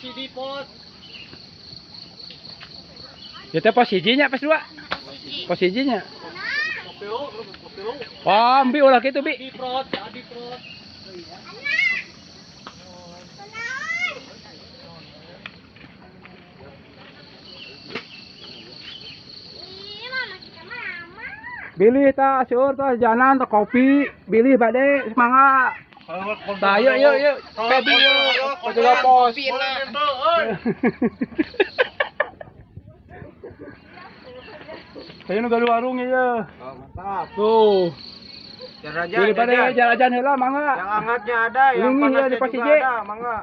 CD pos. Ieu teh pos hiji nya, pos 2. Pos hiji nya. Wah, bi ulah kitu bi. Adi prot, Adi prot. Bilih tah seueur tah jajanan tah kopi, bilih bade semangat. Tah yuk yuk yuk. Pebi yuk. Petugas pos. Saya nu gaduh warung ya. Oh, mantap. Tuh. Jajan, Bilih bade jalan-jalan heula mangga. Yang hangatnya ada, yang Lingi ya di panasnya pos juga hiji. ada, mangga.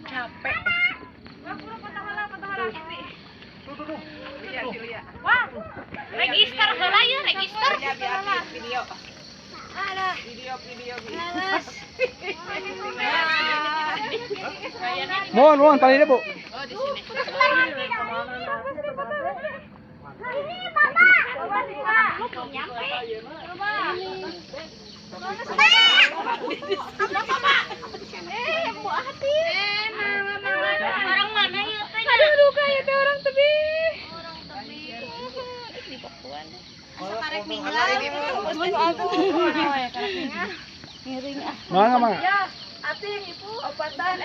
Capek. Wah, register heula ya, register. Video. Alah. Video video. Males. Mohon mohon tali deh, Bu. Oh, di sini. Ini papa. Lu belum nyampe. Coba. Eh, Bu Ati. Eh, mama, orang mana ya teh? Aduh, duka ya teh orang tebih. Orang tebih. Di Pakuan. Asa karek ninggal. Mangga mangga. Ya, Ati, Ibu, obatan.